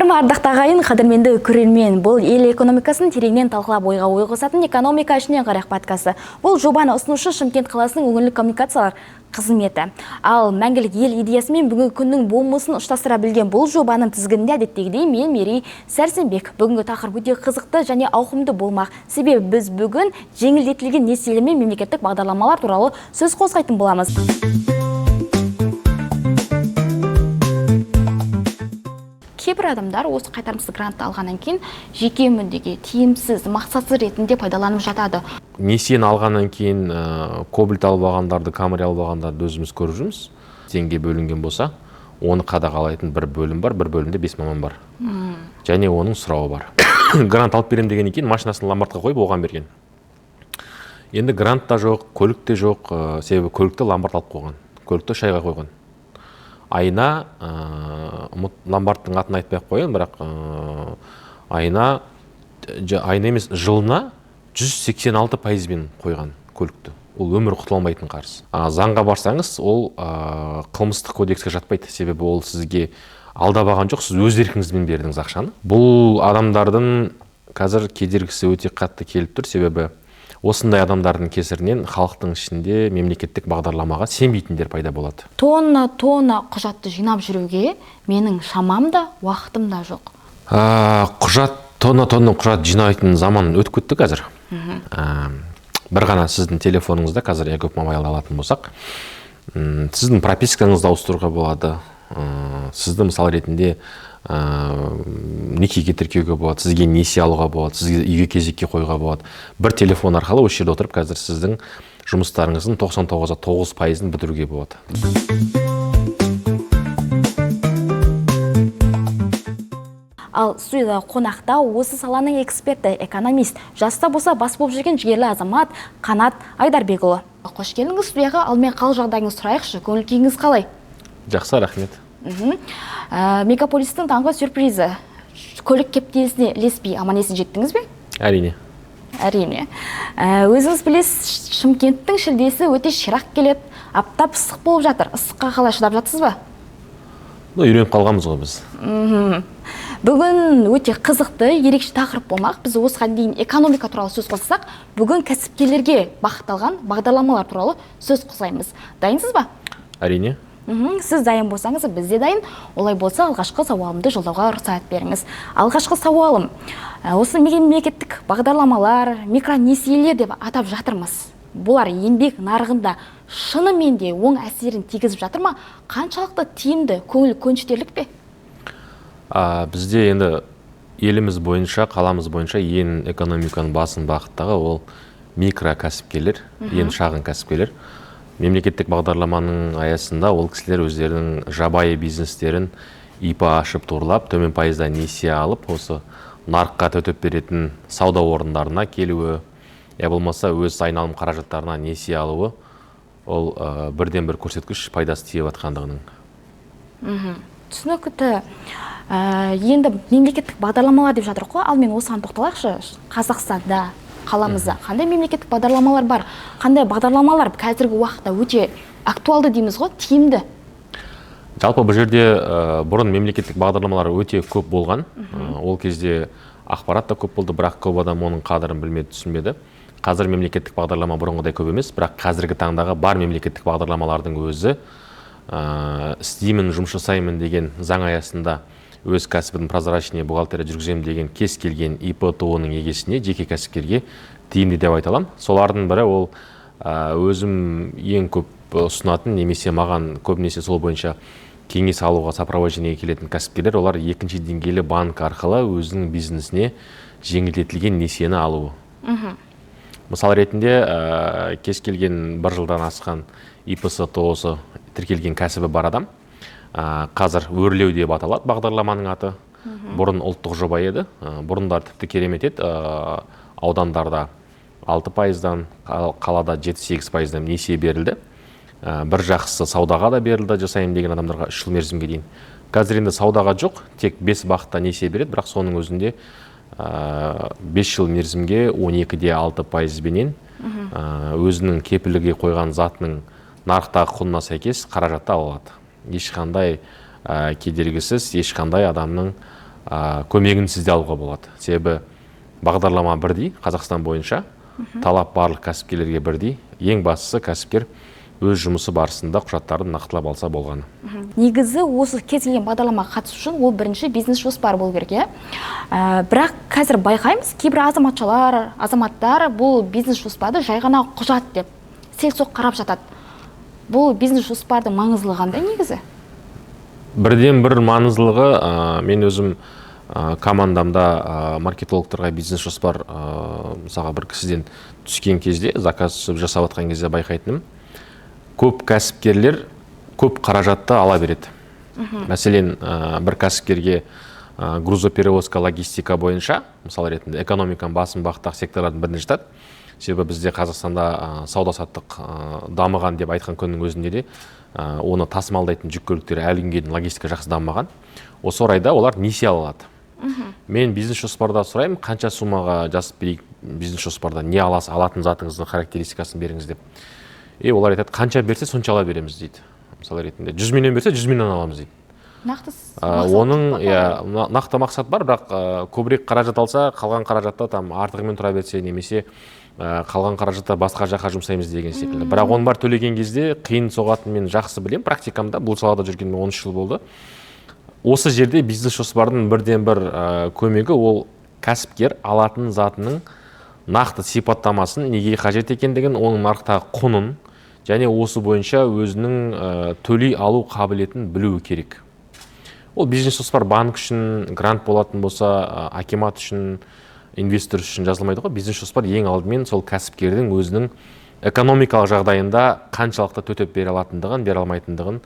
Бар ма, ардақты ағайын, қадірменді көрермен, бұл ел экономикасын тереңнен талқылап, ойға ой қосатын «Экономика ішінен қарайық» подкасты. Бұл жобаны ұсынушы — Шымкент қаласының өңірлік коммуникациялар қызметі. Ал мәңгілік ел идеясымен бүгінгі күннің болмысын ұштастыра білген бұл жобаның тізгінінде әдеттегідей мен, Мерей Сәрсенбек. Бүгінгі тақырып өте қызықты және ауқымды болмақ. Себебі біз бүгін жеңілдетілген несиелер мен мемлекеттік бағдарламалар туралы сөз қозғайтын боламыз. Кейбір адамдар осы қайтарымсыз грантты алғаннан кейін жеке мүддеге тиімсіз, мақсатсыз ретінде пайдаланып жатады. Несиені алғаннан кейін Кобальт алып алғандарды, Камри алып алғандарды өзіміз көріп жүрміз. Теңге бөлінген болса, оны қадағалайтын бір бөлім бар, бір бөлімде бес маман бар және оның сұрауы бар. Грант алып беремін дегеннен кейін машинасын ломбардқа қойып, оған берген. Енді грант та жоқ, көлік те жоқ, себебі көлікті ломбард алып қойған, көлікті 3 айға қойған. Айына ломбардтың атын айтпай ақ қояйын, бірақ айына, айына емес, жылына 186 пайызбен қойған көлікті. Ол өмір құтыла алмайтын қарыз. Заңға барсаңыз, ол қылмыстық кодекске жатпайды, себебі ол сізге алдап алған жоқ, сіз өз еркіңізбен бердіңіз ақшаны. Бұл адамдардың қазір кедергісі өте қатты келіп тұр, себебі осындай адамдардың кесірінен халықтың ішінде мемлекеттік бағдарламаға сенбейтіндер пайда болады. Тонна тонна құжатты жинап жүруге менің шамам да, уақытым да жоқ. Құжат, тонна тонна құжат жинайтын заман өтіп кетті қазір. Бір ғана сіздің телефоныңызда қазір eGov Mobile алатын болсақ, сіздің пропискаңызды ауыстыруға болады, сізді мысал ретінде некеге тіркеуге болады, сізге несие алуға болады, сізге үйге кезекке қоюға болады. Бір телефон арқылы осы жерде отырып қазір сіздің жұмыстарыңыздың 99,9 пайызын бітіруге болады. Ал студияда қонақта осы саланың эксперті, экономист, жаста болса бас болып жүрген жігерлі азамат Қанат Айдарбекұлы. Қош келдіңіз студияға. Алдымен қал жағдайыңызды сұрайықшы, көңіл күйіңіз қалай? Жақсы, рахмет. Мегаполистің таңғы сюрпризі, көлік кептелісіне ілеспей, аман есен жеттіңіз бе? Әрине. Әрине. Өзіңіз білесіз, Шымкенттің шілдесі өте ширақ келеді, аптап ыстық болып жатыр. Ыстыққа қалай, шыдап жатсыз ба? Ну, үйреніп қалғанбыз ғой біз. Бүгін өте қызықты, ерекше тақырып болмақ. Біз осыған дейін экономика туралы сөз қозғасақ, бүгін кәсіпкерлерге бағытталған бағдарламалар туралы сөз қозғаймыз. Дайынсыз ба? Әрине. Сіз дайын болсаңыз, біз де дайын. Олай болса, алғашқы сауалымды жолдауға рұқсат беріңіз. Алғашқы сауалым: осы мемлекеттік бағдарламалар, микронесиелер деп атап жатырмыз, бұлар еңбек нарығында шынымен де оң әсерін тигізіп жатыр ма? Қаншалықты тиімді, көңіл көншітерлік пе? Бізде енді еліміз бойынша, қаламыз бойынша ең экономиканың басым бағыттағы ол микрокәсіпкерлер, ең шағын кәсіпкерлер. Мемлекеттік бағдарламаның аясында ол кісілер өздерінің жабайы бизнестерін ИП ашып, турлап, төмен пайызда несие алып, осы нарыққа төтеп беретін сауда орындарына келуі, я болмаса өз айналым қаражаттарына несие алуы, ол бірден бір көрсеткіш пайдасы тиіп жатқандығының. Түсінікті. Енді мемлекеттік бағдарламалар деп жатырмық қой, ал мен осыған тоқталайықшы. Қазақстанда, қаламызда қандай мемлекеттік бағдарламалар бар? Қандай бағдарламалар қазіргі уақытта өте актуалды дейміз ғой, тиімді? Жалпы бұл жерде бұрын мемлекеттік бағдарламалар өте көп болған. Ол кезде ақпарат та көп болды, бірақ көп адам оның қадірін білмеді, түсінбеді. Қазір мемлекеттік бағдарлама бұрынғыдай көп емес, бірақ қазіргі таңдағы бар мемлекеттік бағдарламалардың өзі істеймін, жұмыс жасаймын деген, заң аясында өз кәсібін, прозрачный бухгалтерия жүргіземін деген кез келген ИП, ТОО-ның егесіне, жеке кәсіпкерге тиімді деп айта аламын. Солардың бірі ол өзім ең көп ұсынатын немесе маған көбінесе сол бойынша кеңес алуға, сопровождениеге келетін кәсіпкерлер, олар екінші деңгейлі банк арқылы өзінің бизнесіне жеңілдетілген несиені алуы. Мысал ретінде, кез келген бір жылдан асқан ИП-сы, ТОО-сы тіркелген, кәсібі бар адам, қазір «Өрлеу» деп аталады бағдарламаның аты. Бұрын ұлттық жоба еді. Бұрындар тіпті керемет еді. Аудандарда 6 пайыздан, қалада 7-8 пайыздан несие берілді. Бір жақсысы, саудаға да берілді, жасаймын деген адамдарға 3 жыл мерзімге дейін. Қазір енді саудаға жоқ, тек бес бағытта несие береді, бірақ соның өзінде 5 жыл мерзімге 12,6 пайызбенен өзінің кепілге қойған затының нарықтағы құнына сәйкес қаражатты ала алады, ешқандай кедергісіз, ешқандай адамның Көмегін де алуға болады. Себебі бағдарлама бірдей Қазақстан бойынша, талап барлық кәсіпкерлерге бірдей. Ең бастысы, кәсіпкер өз жұмысы барысында құжаттарын нақтылап алса болғаны. Негізі осы кез келген бағдарламаға қатысу үшін ол бірінші бизнес жоспар болу керек, иә. Бірақ қазір байқаймыз, кейбір азаматшалар, азаматтар бұл бизнес жоспарды жай ғана құжат деп селсоқ қарап жатады. Бұл бизнес жоспардың маңыздылығы қандай негізі? Бірден бір маңыздылығы, мен өзім командамда маркетологтарға бизнес жоспар, мысалға, бір кісіден түскен кезде, заказ түсіп жасап жатқан кезде байқайтыным, көп кәсіпкерлер көп қаражатты ала береді. Мәселен, бір кәсіпкерге грузоперевозка, логистика бойынша, мысал ретінде, экономиканың басым бағыттағы секторлардың біріне жатады. Себебі бізде Қазақстанда сауда саттық дамыған деп айтқан күннің өзінде де оны тасымалдайтын жүк көліктері әлі күнге дейін, логистика жақсы дамымаған. Осы орайда олар несие ала алады. Мен бизнес жоспарда сұраймын: қанша суммаға жазып берейік бизнес жоспарда, не аласыз, алатын затыңыздың характеристикасын беріңіз деп. И олар айтады: қанша берсе, сонша ала береміз дейді. Мысал ретінде, 100 миллион берсе, 100 миллион аламыз дейді. Нақты мақсат оның жоқ па? Иә, нақты мақсат бар, бірақ көбірек қаражат алса, қалған қаражатта там артығымен тұра берсе немесе қалған қаражатты басқа жаққа жұмсаймыз деген секілді. Бірақ оның бар төлеген кезде қиын соғатынын мен жақсы білемін, практикамда бұл салада жүргеніме 13 жыл болды. Осы жерде бизнес жоспардың бірден бір көмегі, ол кәсіпкер алатын затының нақты сипаттамасын, неге қажет екендігін, оның нарықтағы құнын және осы бойынша өзінің төлей алу қабілетін білуі керек. Ол бизнес жоспар банк үшін, грант болатын болса, акимат үшін, инвестор үшін жазылмайды ғой. Бизнес жоспар ең алдымен сол кәсіпкердің өзінің экономикалық жағдайында қаншалықты төтеп бере алатындығын, бере алмайтындығын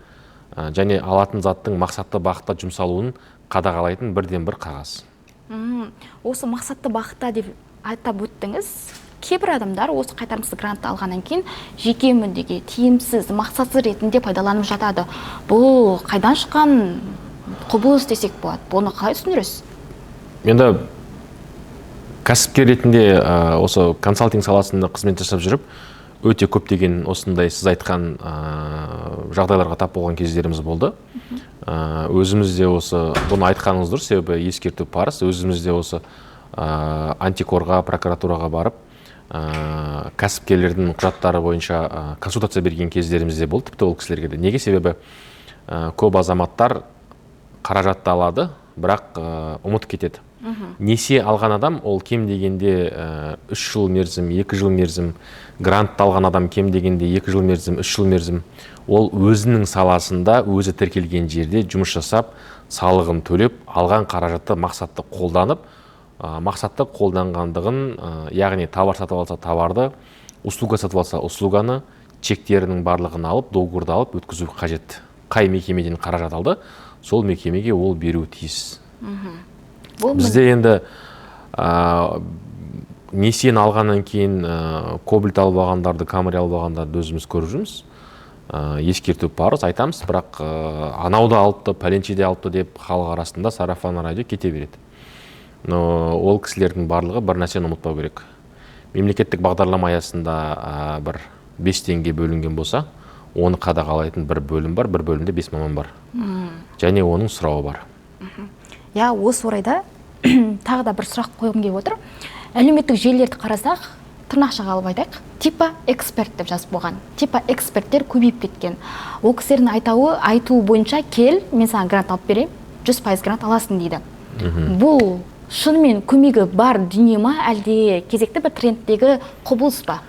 және алатын заттың мақсатты бағытта жұмсалуын қадағалайтын бірден бір қағаз. Осы мақсатты бағытта деп атап өттіңіз. Кейбір адамдар осы қайтарымсыз грантты алғаннан кейін жеке мүддеге тиімсіз, мақсатсыз ретінде пайдаланып жатады. Бұл қайдан шыққан құбылыс десек болады? Бұны қалай түсіндіресіз? Енді кәсіпкер ретінде осы консалтинг саласында қызмет жасап жүріп, өте көптеген осындай сіз айтқан жағдайларға тап болған кездеріміз болды. Өзіміз де осы, бұны айтқаныңыз дұрыс, себебі ескерту парыз. Өзіміз де осы антикорға, прокуратураға барып, кәсіпкерлердің құжаттары бойынша консультация берген кездеріміз де болды, тіпті ол кісілерге де. Неге? Себебі көп азаматтар қаражатты алады, бірақ ұмытып кетеді. Несие алған адам ол кем дегенде 3 жыл мерзім, 2 жыл мерзім, грантты алған адам кем дегенде 2 жыл мерзім, 3 жыл мерзім, ол өзінің саласында, өзі тіркелген жерде жұмыс жасап, салығын төлеп, алған қаражатты мақсатты қолданып, мақсатты қолданғандығын, яғни товар сатып алса товарды, услуга сатып алса услуганы, чектерінің барлығын алып, договорды алып өткізу қажет. Қай мекемеден қаражат алды, сол мекемеге ол беруі тиіс. Бұл Бізде енді несиені алғаннан кейін Кобальт алып алғандарды, Камри алып алғандарды өзіміз көріп жүрміз. Ескерту парыз, айтамыз, бірақ анау да алыпты, пәленше де алыпты деп халық арасында сарафанный радио кете береді. Но ол кісілердің барлығы бір нәрсені ұмытпау керек: мемлекеттік бағдарлама аясында бір 5 теңге бөлінген болса, оны қадағалайтын бір бөлім бар, бір бөлімде бес маман бар және оның сұрауы бар. Иә, осы орайда тағы да бір сұрақ қойғым келіп отыр. Әлеуметтік желілерді қарасақ, тырнақшаға алып айтайық, типа эксперт деп жазып қойған, типа эксперттер көбейіп кеткен. Ол кісілердің айтуы бойынша, кел, мен саған грант алып беремін, 100% грант аласың дейді. Бұл шынымен көмегі бар дүние ма, әлде кезекті бір трендтегі құбылыс па?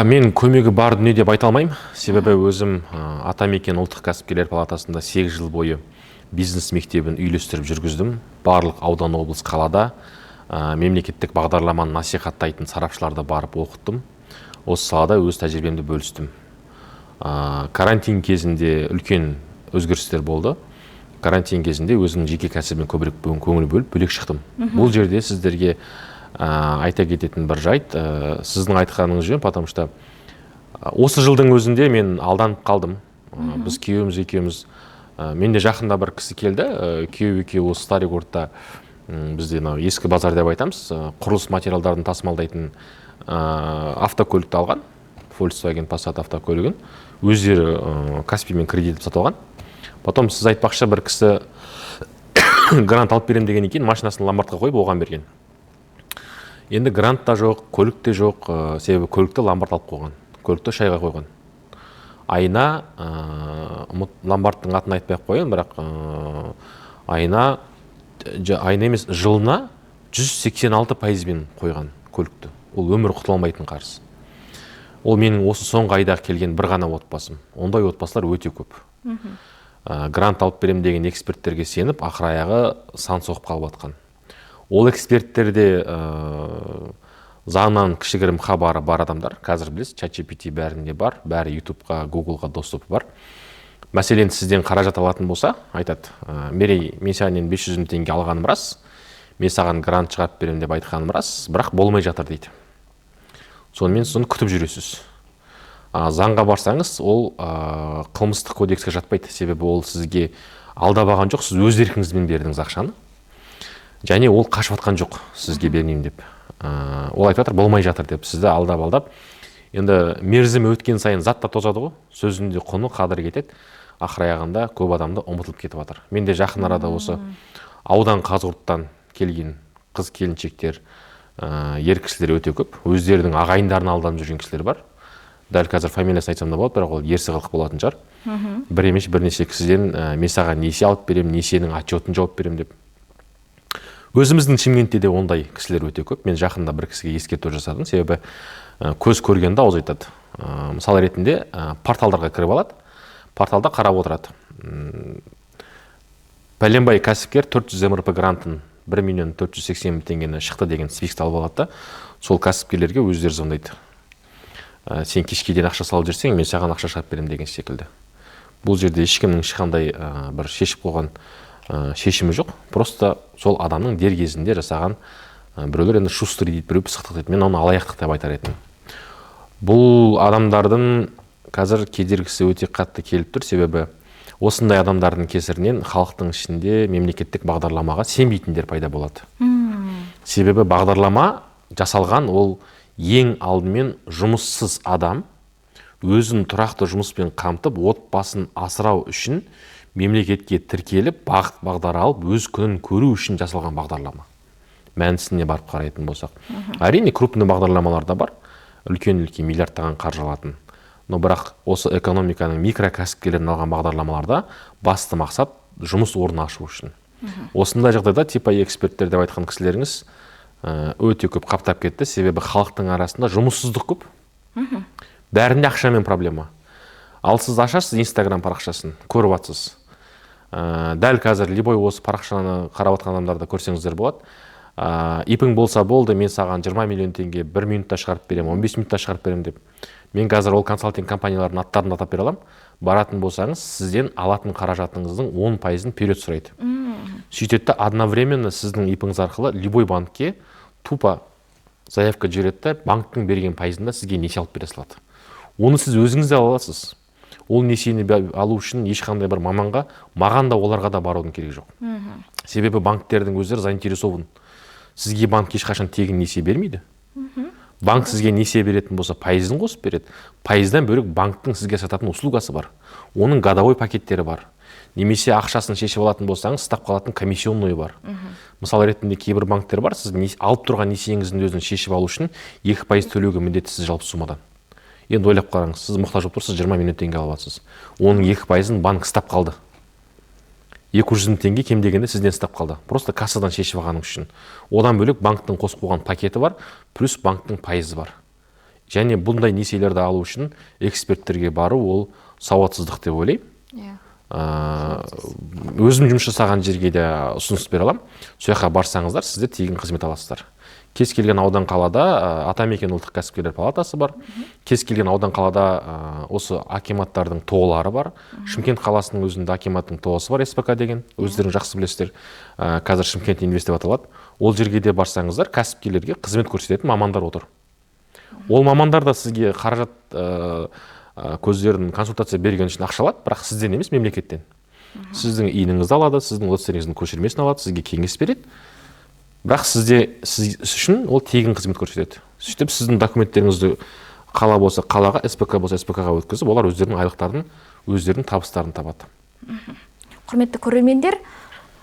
Мен көмегі бар дүние деп айта алмаймын, себебі өзім Атамекен ұлттық кәсіпкерлер палатасында 8 жыл бойы бизнес мектебін үйлестіріп жүргіздім. Барлық аудан, облыс, қалада мемлекеттік бағдарламаны насихаттайтын сарапшыларды барып оқыттым, осы салада өз тәжірибемді бөлістім. Карантин кезінде үлкен өзгерістер болды. Карантин кезінде өзімнің жеке кәсібіме көбірек көңіл бөліп, бөлек шықтым. Бұл жерде сіздерге айта кететін бір жайт, сіздің айтқаныңыз жөн, потому что осы жылдың өзінде мен алданып қалдым. Біз күйеуіміз екеуміз, менде жақында бір кісі келді, күйеуі екеуі осы Старый городта, бізде мынау ескі базар деп айтамыз, құрылыс материалдарын тасымалдайтын автокөлікті алған, Volkswagen Passat автокөлігін өздері Каспиймен кредит сатып алған. Потом, сіз айтпақшы, бір кісі Грант алып беремін дегеннен кейін машинасын ломбардқа қойып, оған берген. Енді грант та жоқ, көлік те жоқ, себебі көлікті ломбард алып қойған, көлікті 3 айға қойған. Айына, ломбардтың атын айтпай ақ қояйын, бірақ айына, айына емес, жылына 186 пайызбен қойған көлікті. Ол өмір құтыла алмайтын қарыз. Ол менің осы соңғы айда келген бір ғана отбасым. Ондай отбасылар өте көп. Грант алып беремін деген эксперттерге сеніп, ақыр аяғы сан соғып қалып жатқан. Ол эксперттер де заңнан кішігірім хабары бар адамдар. Қазір білесіз, ChatGPT бәрінде бар, бәрі Ютубқа, Гуглға доступы бар. Мәселен, сізден қаражат алатын болса, айтады: «Мерей, мен сенен 500 мың теңге алғаным рас, мен саған грант шығарып беремін деп айтқаным рас, бірақ болмай жатыр», – дейді. Сонымен соны күтіп жүресіз. Заңға барсаңыз, ол қылмыстық кодекске жатпайды, себебі ол сізге алдап алған жоқ, сіз өз еркіңізбен бердіңіз ақшаны және ол қашып жатқан жоқ сізге бермеймін деп. Ол айтып жатыр болмай жатыр деп. Сізді алдап алдап, енді мерзімі өткен сайын зат та тозады ғой, сөзінің де құны, қадірі кетеді. Ақыр аяғында көп адамды ұмытылып кетіп жатыр. Мен де жақын арада осы аудан Қазығұрттан келген қыз келіншектер, ер кісілер өте көп, өздерінің ағайындарын алданып жүрген кісілер бар. Дәл қазір фамилиясын айтсам да болады, бірақ ол ерсі қылық болатын шығар. Бір емес, бірнеше кісіден мен саған несие алып беремін, несиенің отчетін жауып беремін деп. Өзіміздің Шымкентте де ондай кісілер өте көп. Мен жақында бір кісіге ескерту жасадым, себебі көз көргенді ауыз айтады. Мысал ретінде, порталдарға кіріп алады, порталда қарап отырады. Пәленбай кәсіпкер 400 МРП грантын, 1 миллион 480 мың теңгені шықты деген список алып алады да, сол кәсіпкерлерге өздері звондайды: «Сен кешке дейін ақша салып жіберсең, мен саған ақша шығарып беремін» деген секілді. Бұл жерде ешкімнің ешқандай бір шешіп қойған шешімі жоқ, просто сол адамның дер кезінде жасаған, біреулер енді шустрый дейді, біреу пысықтық дейді, мен оны алаяқтық деп айтар едім. Бұл адамдардың қазір кедергісі өте қатты келіп тұр, себебі осындай адамдардың кесірінен халықтың ішінде мемлекеттік бағдарламаға сенбейтіндер пайда болады. Себебі бағдарлама жасалған ол ең алдымен жұмыссыз адам өзін тұрақты жұмыспен қамтып, отбасын асырау үшін, мемлекетке тіркеліп, бағыт бағдар алып, өз күнін көру үшін жасалған бағдарлама, мәнісіне барып қарайтын болсақ. Әрине, крупный бағдарламалар да бар, үлкен үлкен миллиардтаған қаржы алатын, но бірақ осы экономиканың микрокәсіпкерлерін алған бағдарламаларда басты мақсат жұмыс орнын ашу үшін. Осындай жағдайда типа эксперттер деп айтқан кісілеріңіз өте көп қаптап кетті, себебі халықтың арасында жұмыссыздық көп, бәрінде ақшамен проблема. Ал сіз ашасыз Инстаграм парақшасын, көріп жатсыз, дәл қазір любой осы парақшаны қарап жатқан адамдарды көрсеңіздер болады: «ИПің болса болды, мен саған 20 миллион теңге бір минутта шығарып беремін, 15 минутта шығарып беремін» деп. Мен қазір ол консалтинг компаниялардың аттарын атап бере аламын. Баратын болсаңыз, сізден алатын қаражатыңыздың 10 пайызын вперед сұрайды. Сөйтеді да, одновременно сіздің ИПіңіз арқылы любой банкке тупо заявка жібереді да, банктің берген пайызында сізге несие алып бере салады. Оны сіз өзіңіз де ала аласыз. Ол несиені алу үшін ешқандай бір маманға, маған да, оларға да барудың керегі жоқ, себебі банктердің өздері заинтересован. Сізге банк ешқашан тегін несие бермейді. Банк сізге несие беретін болса, пайызын қосып береді. Пайыздан бөлек банктің сізге сататын услугасы бар, оның годовой пакеттері бар немесе ақшасын шешіп алатын болсаңыз, ұстап қалатын комиссионный бар. Мысал ретінде, кейбір банктер бар, сіз алып тұрған несиеңіздің өзін шешіп алу үшін 2% төлеуге міндеттісіз жалпы суммадан. Енді ойлап қараңыз, сіз мұқтаж болып тұрсыз, 20 миллион теңге алып жатсыз, оның 2 пайызын банк ұстап қалды, 200 мың теңге кем дегенде сізден ұстап қалды просто кассадан шешіп алғаныңыз үшін. Одан бөлек банктің қосып қойған пакеті бар, плюс банктің пайызы бар. Және бұндай несиелерді алу үшін эксперттерге бару ол сауатсыздық деп ойлаймын. Өзім жұмыс жасаған жерге де ұсыныс бере аламын. Сол жаққа барсаңыздар, сіздер тегін қызмет аласыздар. Кез келген аудан қалада Атамекен ұлттық кәсіпкерлер палатасы бар, кез келген аудан қалада осы акиматтардың ТОО-лары бар. Шымкент қаласының өзінде акиматтың ТОО-сы бар, СПК деген, өздеріңіз жақсы білесіздер. Қазір Шымкент Инвест деп аталады. Ол жерге де барсаңыздар, кәсіпкерлерге қызмет көрсететін мамандар отыр. Ол мамандар да сізге қаражат көздерін, консультация берген үшін ақша алады, бірақ сізден емес, мемлекеттен. Сіздің ИИНіңізді алады, сіздің удостоверениеңіздің көшірмесін алады, сізге кеңес береді, бірақ сізде, сіз үшін ол тегін қызмет көрсетеді. Сөйтіп сіздің документтеріңізді қала болса қалаға, СПК болса СПК ға өткізіп, олар өздерінің айлықтарын, өздерінің табыстарын табады. Құрметті көрермендер,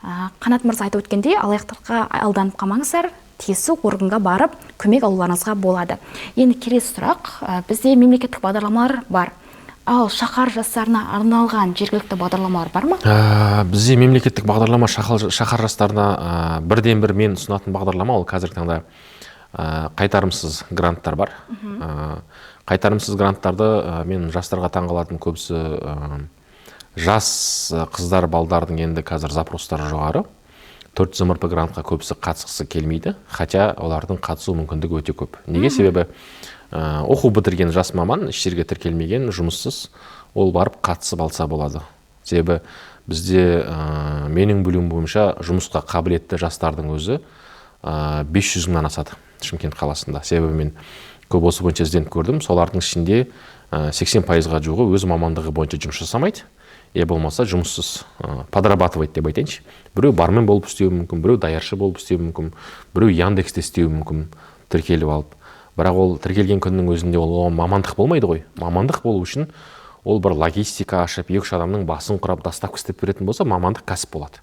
Қанат мырза айтып өткендей, алаяқтыққа алданып қалмаңыздар, тиісті органға барып көмек алуларыңызға болады. Енді келесі сұрақ, бізде мемлекеттік бағдарламалар бар. Ал шаһар жастарына арналған жергілікті бағдарламалар бар ма? Бізде мемлекеттік бағдарлама шаһар жастарына бірден бір мен ұсынатын бағдарлама ол қазіргі таңда қайтарымсыз гранттар бар. Қайтарымсыз гранттарды мен жастарға таңғалатын көбісі жас қыздар, балдардың енді қазір запростары жоғары. 4 МРП грантқа көбісі қатысқысы келмейді, хотя олардың қатысу мүмкіндігі өте көп. Неге? Себебі оқу бітірген жас маман, еш жерге тіркелмеген, жұмыссыз, ол барып қатысып алса болады. Себебі бізде менің білуім бойынша жұмысқа қабілетті жастардың өзі 500 мыңнан асады Шымкент қаласында. Себебі мен көп осы бойынша ізденіп көрдім, солардың ішінде 80%-ға жуығы өз мамандығы бойынша жұмыс жасамайды, я болмаса жұмыссыз, подрабатывает деп айтайыншы. Біреу бармен болып істеуі мүмкін, біреу даяршы болып істеуі мүмкін, біреу Яндексте істеуі мүмкін тіркеліп алып. Бірақ ол тіркелген күннің өзінде ол оған мамандық болмайды ғой. Мамандық болу үшін ол бір логистика ашып, екі-үш адамның басын құрап, доставка істеп беретін болса, мамандық кәсіп болады.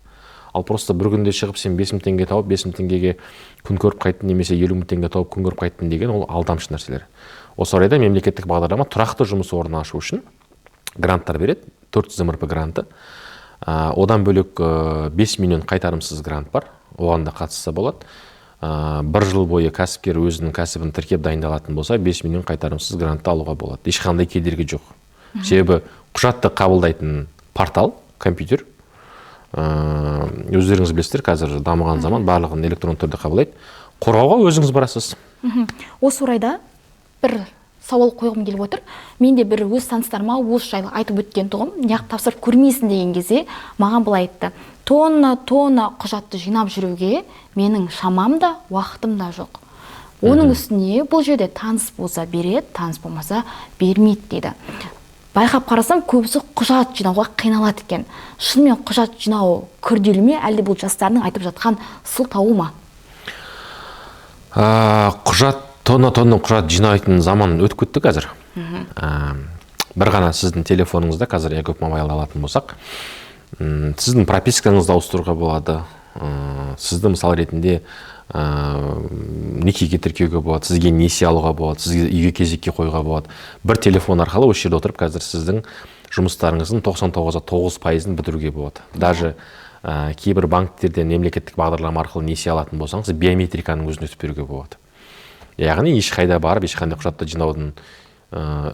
Ал просто бір күнде шығып сен 5 мың теңге тауып, 5 мың теңгеге күн көріп қайттың немесе 50 мың теңге тауып күн көріп қайттың деген ол алдамшы нәрселер. Осы орайда мемлекеттік бағдарлама тұрақты жұмыс орнын ашу үшін гранттар береді, 400 МРП гранты. Одан бөлек 5 миллион қайтарымсыз грант бар, оған да қатысса болады. Бір жыл бойы кәсіпкер өзінің кәсібін тіркеп дайындалатын болса, 5 миллион қайтарымсыз грантты алуға болады. Ешқандай кедергі жоқ. Себебі құжатты қабылдайтын портал, компьютер. Өздеріңіз білесіздер, қазір дамыған заман, барлығын электронды түрде қабылдайды. Қорғауға өзіңіз барасыз. Осы орайда бір сауал қойғым келіп отыр. Мен де бір өз таныстарыма осы жайлы айтып өткен тұғым, неғып тапсырып көрмейсің деген кезде маған былай айтты: тонна тонна құжатты жинап жүруге менің шамам да, уақытым да жоқ. Оның үстіне бұл жерде таныс болса береді, таныс болмаса бермейді дейді. Байқап қарасам, көбісі құжат жинауға қиналады екен. Шынымен құжат жинау күрделі ме, әлде бұл жастардың айтып жатқан сылтауы ма? Құжат, тонна тонна құжат жинайтын заман өтіп кетті қазір. Бір ғана сіздің телефоныңызда қазір eGov Mobile алатын болсақ, сіздің пропискаңызды ауыстыруға болады. Сізді мысал ретінде некеге тіркеуге болады, сізге несие алуға болады, сізге үйге кезекке қоюға болады. Бір телефон арқылы осы жерде отырып қазір сіздің жұмыстарыңыздың 99,9%-ын бітіруге болады. Даже кейбір банктерден мемлекеттік бағдарлама арқылы несие алатын болсаңыз, биометриканың өзін өтіп беруге болады. Яғни ешқайда барып, ешқандай құжатты жинаудың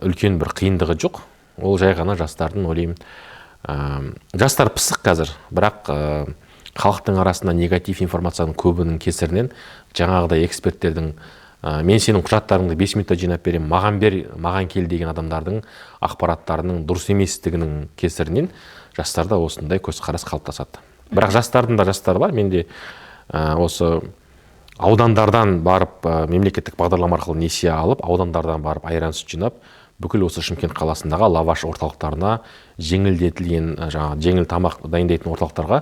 үлкен бір қиындығы жоқ. Ол жай ғана жастардың, ойлаймын, жастар пысық қазір, бірақ халықтың арасында негатив информацияның көбінің кесірінен жаңағыдай эксперттердің мен сенің құжаттарыңды 5 минутта жинап беремін, маған бер, маған кел деген адамдардың ақпараттарының дұрыс еместігінің кесірінен жастарда осындай көзқарас қалыптасады. Бірақ жастардың да жастары бар. Менде осы аудандардан барып мемлекеттік бағдарлама арқылы несие алып, аудандардан барып айран сүт жинап, бүкіл осы Шымкент қаласындағы лаваш орталықтарына, жеңілдетілген жаңағы жеңіл тамақ дайындайтын орталықтарға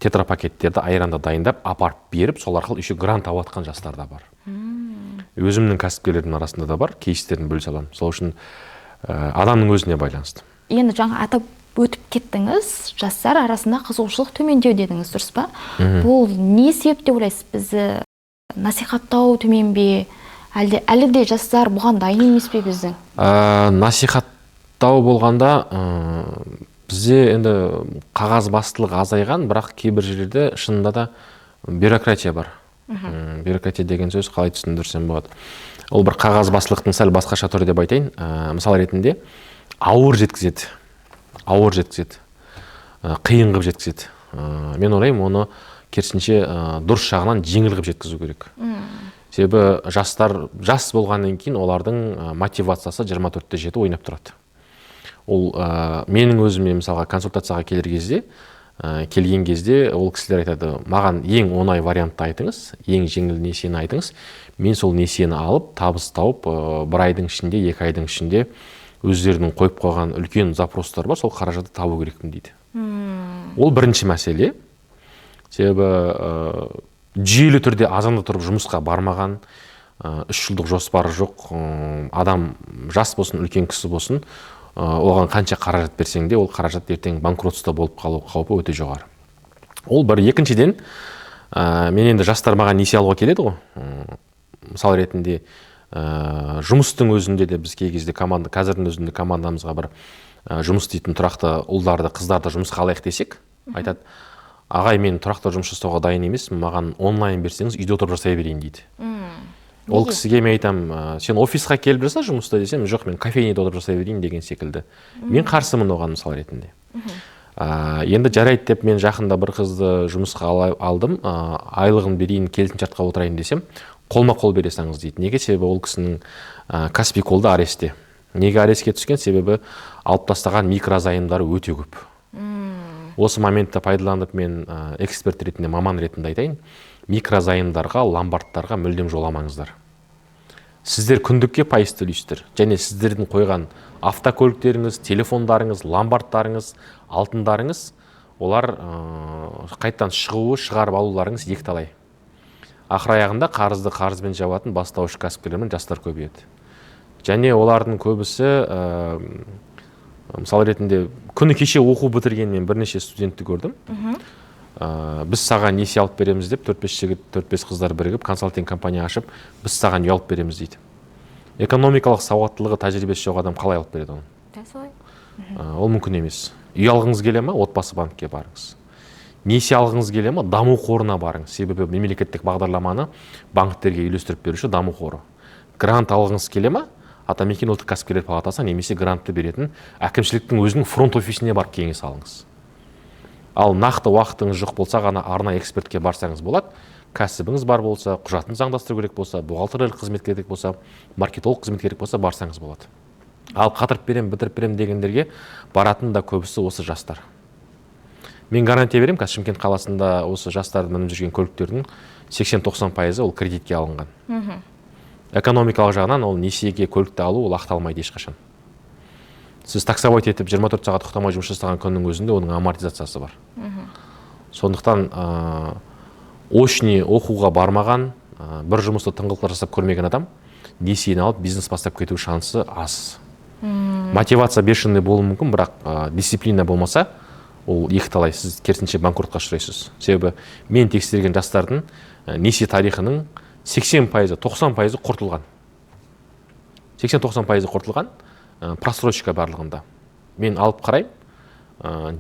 тетрапакеттерді, айранды дайындап апарып беріп, сол арқылы еще грант алып жатқан жастар да бар. Өзімнің кәсіпкерлердің арасында да бар, кейстерін бөлісе аламын. Сол үшін адамның өзіне байланысты. Енді жаңа атап өтіп кеттіңіз, жастар арасында қызығушылық төмендеу дедіңіз, дұрыс па? Бұл не себеп деп ойлайсыз? Бізді насихаттау төмен бе, әлде әлі де жастар бұған дайын емес пе біздің? Насихаттау болғанда, бізде енді қағазбастылық азайған, бірақ кейбір жерлерде шынында да бюрократия бар. Бюрократия деген сөз қалай түсіндірсем болады? Ол бір қағазбастылықтың сәл басқаша түрі деп айтайын. Мысал ретінде ауыр жеткізеді, ауыр жеткізеді, қиын қылып жеткізеді. Мен ойлаймын, оны керісінше дұрыс жағынан жеңіл қылып жеткізу керек. Себебі жастар жас болғаннан кейін олардың мотивациясы 24/7 ойнап тұрады. Ол менің өзіме мысалға консультацияға келер кезде, келген кезде ол кісілер айтады: маған ең оңай вариантты айтыңыз, ең жеңіл несиені айтыңыз, мен сол несиені алып, табыс тауып, бір айдың ішінде, 2 айдың ішінде өздерінің қойып қойған үлкен запростар бар, сол қаражатты табу керекпін дейді. Ол бірінші мәселе. Себебі жүйелі түрде азанда тұрып жұмысқа бармаған, 3 жылдық жоспары жоқ адам, жас болсын, үлкен кісі болсын, оған қанша қаражат берсең де, ол қаражат ертең банкротство болып қалу қаупі өте жоғары. Ол бір. Екіншіден, мен енді жастар маған несие алуға келеді ғой. Мысал ретінде, жұмыстың өзінде де біз кей кезде команда, қазірдің өзінде командамызға бір жұмыс істейтін тұрақты ұлдарды, қыздарды жұмысқа алайық десек, айтады: «Ағай, мен тұрақты жұмыс жасауға дайын емеспін, маған онлайн берсеңіз, үйде отырып жасай берейін», – дейді. Ол кісіге мен айтамын: «Сен офисқа келіп жаса жұмыста», – десем, «Жоқ, мен кофейняда отырып жасай берейін» деген секілді. Мен қарсымын оған, мысал ретінде. Енді жарайды деп, мен жақында бір қызды жұмысқа алдым. Айлығын берейін, келісімшартқа отырайын десем, «Қолма қол бере салыңыз», – дейді. Неге? Себебі ол кісінің Каспи Голды аресте. Неге арестке түскен? Себебі алып тастаған микрозаймдары өте көп. Осы моментті пайдаланып, мен эксперт ретінде, маман ретінде айтайын: микрозаймдарға, ломбардтарға мүлдем жоламаңыздар. Сіздер күндікке пайыз төлейсіздер және сіздердің қойған автокөліктеріңіз, телефондарыңыз, ломбардтарыңыз, алтындарыңыз, олар қайтадан шығуы, шығарып алуларыңыз екіталай. Ақыр аяғында қарызды қарызбен жабатын бастауыш кәсіпкерлер мен жастар көбейеді. Және олардың көбісі, мысал ретінде, күні кеше оқу бітірген мен бірнеше студентті көрдім. «Біз саған несие алып береміз» деп, төрт бес жігіт, төрт бес қыздар бірігіп, консалтинг компания ашып, «Біз саған үй алып береміз» дейді. Экономикалық сауаттылығы, тәжірибесі жоқ адам қалай алып береді оны? Дәл солай. Ол мүмкін емес. Үй алғыңыз келе ма? Отбасы банкке барыңыз. Несие алғыңыз келе ма? Даму қорына барыңыз, себебі мемлекеттік бағдарламаны банктерге үйлестіріп беруші Даму қоры. Грант алғыңыз келе ма? Атамекен ұлттық кәсіпкерлер палатасы немесе грантты беретін әкімшіліктің өзінің фронт офисіне барып кеңес алыңыз. Ал нақты уақытыңыз жоқ болса ғана арнайы экспертке барсаңыз болады. Кәсібіңіз бар болса, құжатын заңдастыру керек болса, бухгалтерлік қызмет керек болса, маркетолог қызмет керек болса, барсаңыз болады. Ал қатырып беремін, бітіріп беремін дегендерге баратын да көбісі осы жастар. Мен гарантия беремін, қазір Шымкент қаласында осы жастардың мініп жүрген көліктердің 80-90%-ы ол кредитке алынған. Экономикалық жағынан ол несиеге көлікті алу, ол ақталмайды ешқашан. Сіз таксовать етіп, 24 сағат ұйықтамай жұмыс жасаған күннің өзінде оның амортизациясы бар. Сондықтан очный оқуға бармаған, бір жұмысты тыңғылықты жасап көрмеген адам несиені алып, бизнес бастап кету шансы аз. Мотивация бешеный болуы мүмкін, бірақ дисциплина болмаса, ол екіталай, сіз керісінше банкротқа ұшырайсыз. Себебі мен тексерген жастардың несие тарихының 80%, 90%-ы құртылған, 80-90%-ы құртылған, просрочка барлығында. Мен алып қараймын,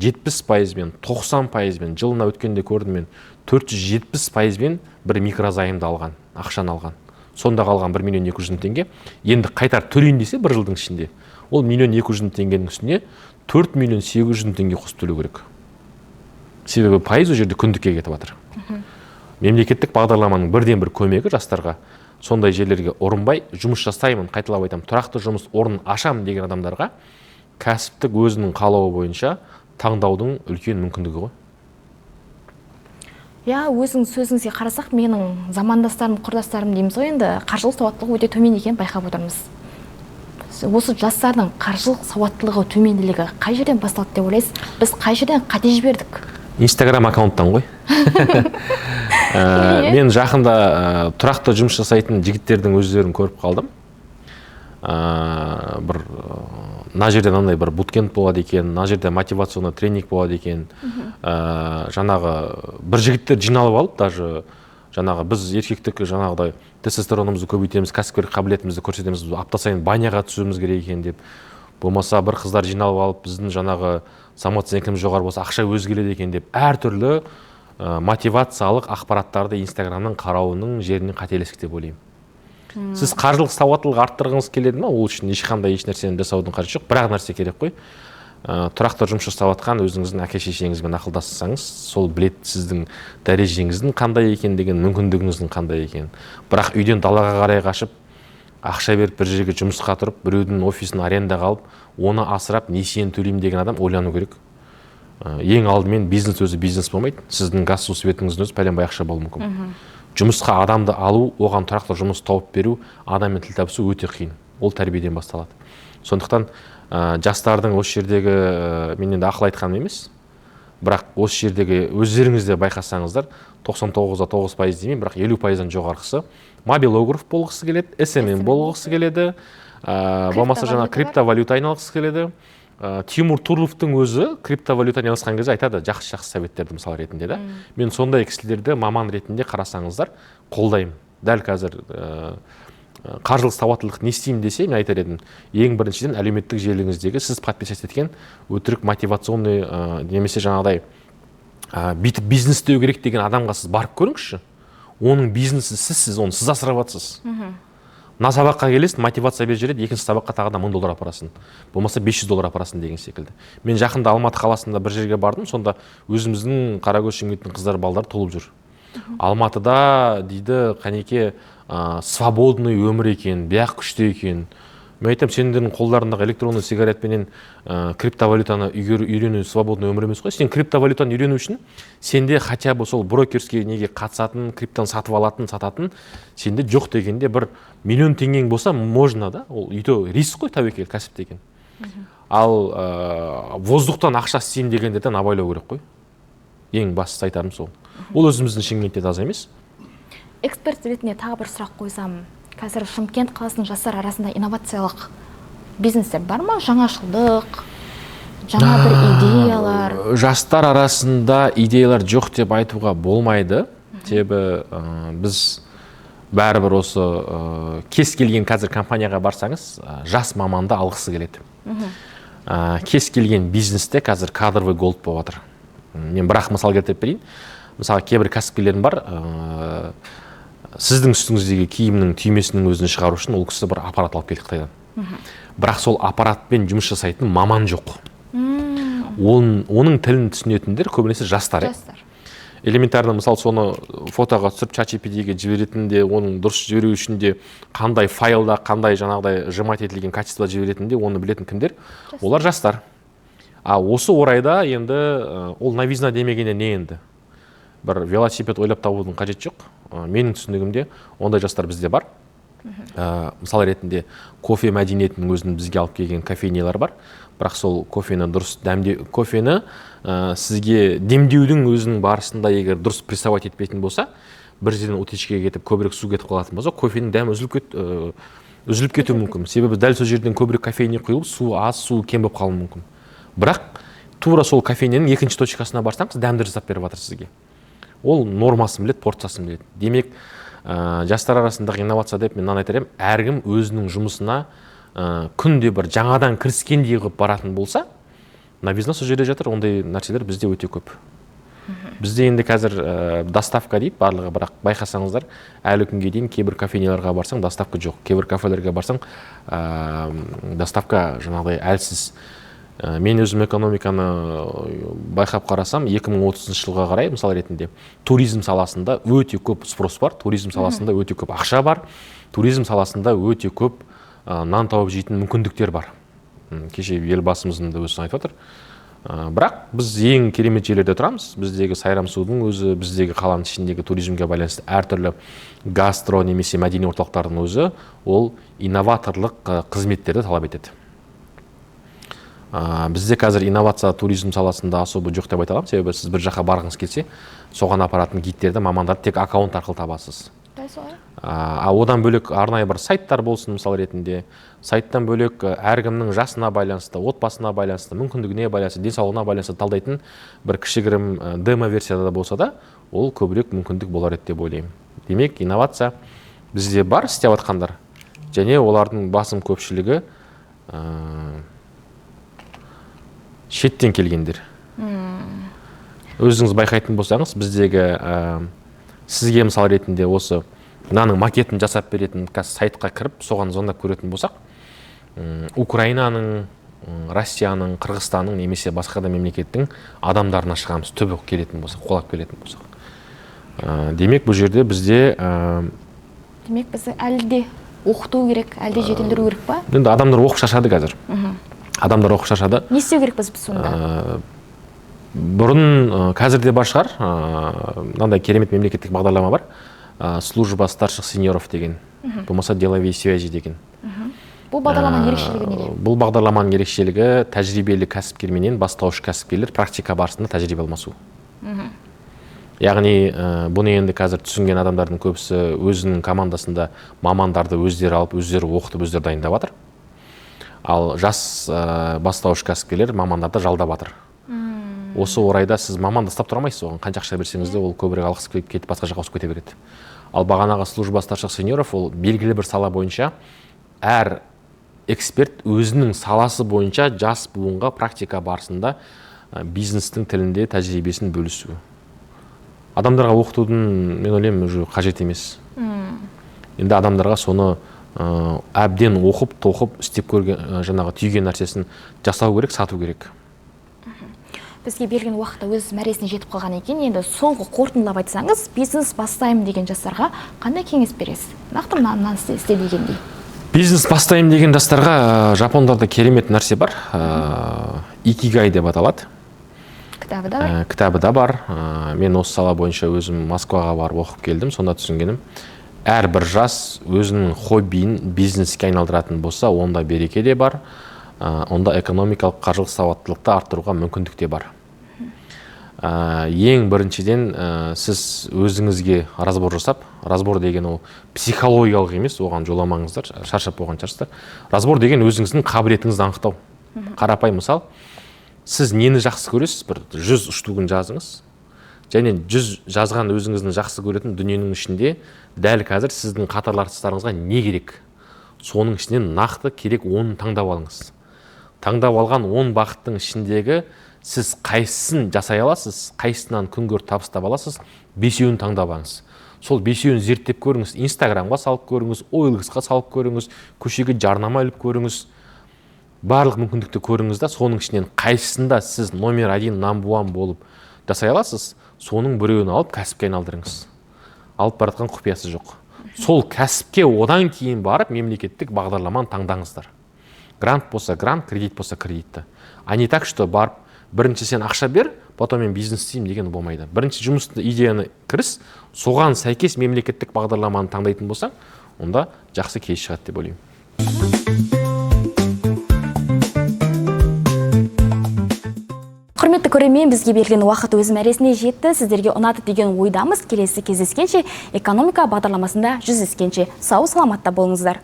70%-бен, 90%-бен, жылына өткенде көрдім мен, 470%-бен бір микрозаймды алған, ақшаны алған. Сонда қалған 1 миллион 200 мың теңге енді қайтарып төлейін десе, бір жылдың ішінде ол 1 миллион 200 мың теңгенің үстіне 4 миллион 800 мың теңге қосып төлеу керек, себебі пайыз ол жерде күндікке кетіп жатыр. Мемлекеттік бағдарламаның бірден бір көмегі жастарға: сондай жерлерге ұрынбай, жұмыс жасаймын, қайталап айтамын, тұрақты жұмыс орнын ашамын деген адамдарға кәсіптік өзінің қалауы бойынша таңдаудың үлкен мүмкіндігі ғой. Иә, өзің сөзіңізге қарасақ, менің замандастарым, құрдастарым дейміз ғой енді, қаржылық сауаттылығы өте төмен екенін байқап отырмыз. Осы жастардың қаржылық сауаттылығы төменділігі қай жерден басталды деп ойлайсыз? Біз қай жерден қате жібердік? Инстаграм аккаунттан ғой. Мен жақында тұрақты жұмыс жасайтын жігіттердің өздерін көріп қалдым. Бір мына жерде мынандай бір буткемп болады екен, мына жерде мотивационный тренинг болады екен. Жаңағы бір жігіттер жиналып алып, даже жаңағы біз еркектік жаңағыдай тестостеронымызды көбейтеміз, кәсіпкерлік қабілетімізді көрсетеміз, апта сайын баняға түсуіміз керек екен деп, болмаса бір қыздар жиналып алып, біздің жаңағы самооценкамыз жоғары болса, ақша өзі келеді екен деп, әртүрлі мотивациялық ақпараттарды Инстаграмнан қарауының жерінен қателестік деп ойлаймын. Сіз қаржылық сауаттылық арттырғыңыз келеді ма? Ол үшін ешқандай еш нәрсені жасаудың қажеті жоқ, бір ақ нәрсе керек қой: тұрақты жұмыс жасап жатқан өзіңіздің әке шешеңізбен ақылдассаңыз, сол біледі сіздің дәрежеңіздің қандай екендігін, мүмкіндігіңіздің қандай екенін. Бірақ үйден далаға қарай қашып, ақша беріп, бір жерге жұмысқа тұрып, біреудің офисін арендаға алып, оны асырап, несиені төлеймін деген адам ойлану керек. Ең алдымен бизнес өзі бизнес болмайды, сіздің газ, су, светіңіздің өзі пәленбай ақша болуы мүмкін. Жұмысқа адамды алу, оған тұрақты жұмыс тауып беру, адаммен тіл табысу өте қиын, ол тәрбиеден басталады. Сондықтан жастардың осы жердегі, мен енді ақыл айтқаным емес, бірақ осы жердегі өздеріңіз де байқасаңыздар, 99,9% демеймін, бірақ 50%-дан жоғарғысы мобилограф болғысы келеді, СММ болғысы келеді, болмаса жаңағы Криптовалюта. Криптовалюта айналғысы келеді. Тимур Турловтың өзі криптовалютаны айналысқан кезде айтады жақсы-жақсы советтерді мысал ретінде да. Мен сондай кісілерді маман ретінде қарасаңыздар қолдаймын. Дәл қазір қаржылық сауаттылық не істеймін десе, мен айтар едім, ең біріншіден әлеуметтік желіңіздегі сіз подписать еткен өтірік мотивационный немесе жаңағыдай бүйтіп бизнес істеу керек деген адамға сіз барып көріңізші. Оның бизнесі сіз оны сіз асырап жатсыз. Мына сабаққа келесің, мотивация беріп жібереді, екінші сабаққа тағы да $1000 апарасың, болмаса $500 апарасың деген секілді. Мен жақында Алматы қаласында бір жерге бардым, сонда өзіміздің Қаракөз Шымкенттің қыздар балдары толып жүр. Алматыда дейді, қанеке, свободный өмір екен, бияқ күшті екен. Мен айтамын, сендердің қолдарындағы электронный сигаретпенен криптовалютаны үйрену свободный өмір емес қой. Сен криптовалютаны үйрену үшін сенде хотя бы сол брокерский неге қатысатын, криптоны сатып алатын, сататын сенде жоқ дегенде 1 миллион теңгең болса можно да, ол үйде риск қой, тәуекел кәсіп деген. Ал воздухтан ақша істеймін дегендерден абайлау керек қой. Ең бастысы айтарым сол. Ол өзіміздің Шымкентте де аз емес. Эксперт ретінде тағы бір сұрақ қойсам, қазір Шымкент қаласының жастар арасында инновациялық бизнестер бар ма? Жаңашылдық, жаңа бір идеялар? Жастар арасында идеялар жоқ деп айтуға болмайды. Себебі біз бәрібір осы кез келген қазір компанияға барсаңыз, жас маманды алғысы келеді. Кез келген бизнесте қазір кадровый голод болып жатыр. Мен бір-ақ мысал келтіріп берейін. Мысалы, кейбір кәсіпкерлерім бар, сіздің үстіңіздегі киімнің түймесінің өзін шығару үшін ол кісі бір аппарат алып келді Қытайдан. Бірақ сол аппаратпен жұмыс жасайтын маман жоқ. Оның тілін түсінетіндер көбінесе жастар, иә? Жастар. Элементарно, мысалы, соны фотоға түсіріп ChatGPT-ге жіберетін де, оның дұрыс жіберу үшін де қандай файлда, қандай жаңағыдай сжимать етілген качествода жіберетін де, оны білетін кімдер? Жастар. Олар жастар. А осы орайда енді ол новизна демегенде не енді? Бір велосипед ойлап табудың қажеті жоқ. Менің түсінігімде ондай жастар бізде бар. Мысал ретінде кофе мәдениетінің өзін бізге алып келген кофейнялар бар. Бірақ сол кофені дұрыс дәмде, кофені сізге демдеудің өзінің барысында егер дұрыс прессовать етпейтін болса, бір жерден утечкаға кетіп, көбірек су кетіп қалатын болса, кофенің дәмі үзіліп кетуі мүмкін. Себебі дәл сол жерден көбірек кофейня құйылып, су аз, су кем болып қалуы мүмкін. Бірақ тура сол кофейняның екінші точкасына барсаңыз, дәмді жасап беріп жатыр сізге. Ол нормасын біледі, порциясын біледі. Демек, жастар арасындағы инновация деп мен мынаны айтар едім, әркім өзінің жұмысына күнде бір жаңадан кіріскендей қылып баратын болса, новизна сол жерде жатыр, ондай нәрселер бізде өте көп. Бізде енді қазір доставка дейді барлығы, бірақ байқасаңыздар, әлі күнге дейін кейбір кофейняларға барсаң доставка жоқ, кейбір кафелерге барсаң доставка жаңағыдай әлсіз. Мен өзім экономиканы байқап қарасам, 2030 жылға қарай, мысал ретінде, туризм саласында өте көп спрос бар, туризм саласында өте көп ақша бар, туризм саласында өте көп нан тауып жейтін мүмкіндіктер бар. Кеше елбасымыздың да өзі айтып отыр. Бірақ біз ең керемет жерлерде тұрамыз. Біздегі Сайрам судың өзі, біздегі қаланың ішіндегі туризмге байланысты әртүрлі гастро немесе мәдени орталықтардың өзі ол инноваторлық қызметтерді талап етеді. Бізде қазір инновация туризм саласында особо жоқ деп айта аламын. Себебі сіз бір жаққа барғыңыз келсе, соған апаратын гидтерді, мамандарды тек аккаунт арқылы табасыз. Дәл солай. А одан бөлек арнайы бір сайттар болсын, мысал ретінде. Сайттан бөлек әркімнің жасына байланысты, отбасына байланысты, мүмкіндігіне байланысты, денсаулығына байланысты талдайтын бір кішігірім демо версияда да болса да, ол көбірек мүмкіндік болар еді деп ойлаймын. Демек, инновация бізде бар істеп жатқандар және олардың басым көпшілігі шеттен келгендер. Өзіңіз байқайтын болсаңыз, біздегі сізге мысал ретінде осы мынаның макетін жасап беретін қазір сайтқа кіріп, соған звондап көретін болсақ, Украинаның, Россияның, Қырғызстанның немесе басқа да мемлекеттің адамдарына шығамыз, түбі келетін болсақ, қолап келетін болсақ. Демек, бұл жерде бізде, Демек, бізді әлі де оқыту керек, әлі де жетілдіру керек па? Енді адамдар оқып шаршады қазір. Адамдар оқып шаршады. Не істеу керек біз сонда? Бұрын, қазір де бар шығар, мынандай керемет мемлекеттік бағдарлама бар. Служба старших сеньоров деген, болмаса деловые связи деген. Бұл бағдарламаның ерекшелігі неде? Бұл бағдарламаның ерекшелігі тәжірибелі кәсіпкерменен бастауыш кәсіпкерлер практика барысында тәжірибе алмасу. Яғни, бұны енді қазір түсінген адамдардың көбісі өзінің командасында мамандарды өздері алып, өздері оқытып, өздері дайындап жатыр. Ал жас бастауыш кәсіпкерлер мамандарды жалдап жатыр. Осы орайда сіз маманды ұстап тұра алмайсыз, оған қанша ақша берсеңіз де, ол көбірек алғысы келіп кетіп, басқа жаққа ауысып кете береді. Ал бағанағы служба старших сеньоров, ол белгілі бір сала бойынша әр эксперт өзінің саласы бойынша жас буынға практика барысында бизнестің тілінде тәжірибесін бөлісу. Адамдарға оқытудың, мен ойлаймын, уже қажет емес. Енді адамдарға соны әбден оқып, тоқып, істеп көрген, жаңағы түйген нәрсесін жасау керек, сату керек. Бізге берілген уақытта өз мәресіне жетіп қалған екен. Енді соңғы қорытындылап айтсаңыз, бизнес бастаймын деген жастарға қандай кеңес бересіз? Нақты мынаны істе дегендей. Бизнес бастаймын деген жастарға жапондарда керемет нәрсе бар. Икигай деп аталады. Кітабы да бар. Кітабы да бар. Мен осы сала бойынша өзім Москваға барып оқып келдім. Сонда түсінгенім, әрбір жас өзінің хоббиін бизнеске айналдыратын болса, онда береке де бар, онда экономикалық қаржылық сауаттылықты арттыруға мүмкіндік те бар. Ең біріншіден, сіз өзіңізге разбор жасап, разбор деген ол психологиялық емес, оған жоламаңыздар, шаршап болған шығарсыздар. Разбор деген өзіңіздің қабілетіңізді анықтау. Қарапайым мысал, сіз нені жақсы көресіз, бір 100 штугін жазыңыз. Және 100 жазған өзіңіздің жақсы көретін дүниенің ішінде дәл қазір сіздің қатарластарыңызға не керек? Соның ішінен нақты керек 10-ын таңдап алыңыз. Таңдап алған 10 бағыттың ішіндегі сіз қайсысын жасай аласыз, қайсысынан күн көріп табыс таба аласыз, 5-еуін таңдап алыңыз. Сол 5-еуін зерттеп көріңіз, Инстаграмға салып көріңіз, OLX-қа салып көріңіз, көшеге жарнама іліп көріңіз. Барлық мүмкіндікті көріңіз да, соның ішінен қайсысында сіз номер 1, number 1 болып жасай аласыз, соның біреуін алып кәсіпке айналдырыңыз. Алып бара жатқан құпиясы жоқ. Сол кәсіпке одан кейін барып мемлекеттік бағдарламаны таңдаңыздар. Грант болса грант, кредит болса кредитті. А не так, что барып бірінші сен ақша бер, потом мен бизнес істеймін деген болмайды. Бірінші жұмысты, идеяны кіріс, соған сәйкес мемлекеттік бағдарламаны таңдайтын болсаң, онда жақсы кейс шығады деп ойлаймын. Құрметті көрермен, бізге берілген уақыт өз мәресіне жетті. Сіздерге ұнады деген ойдамыз. Келесі кездескенше, экономика бағдарламасында жүздескенше сау саламатта болыңыздар.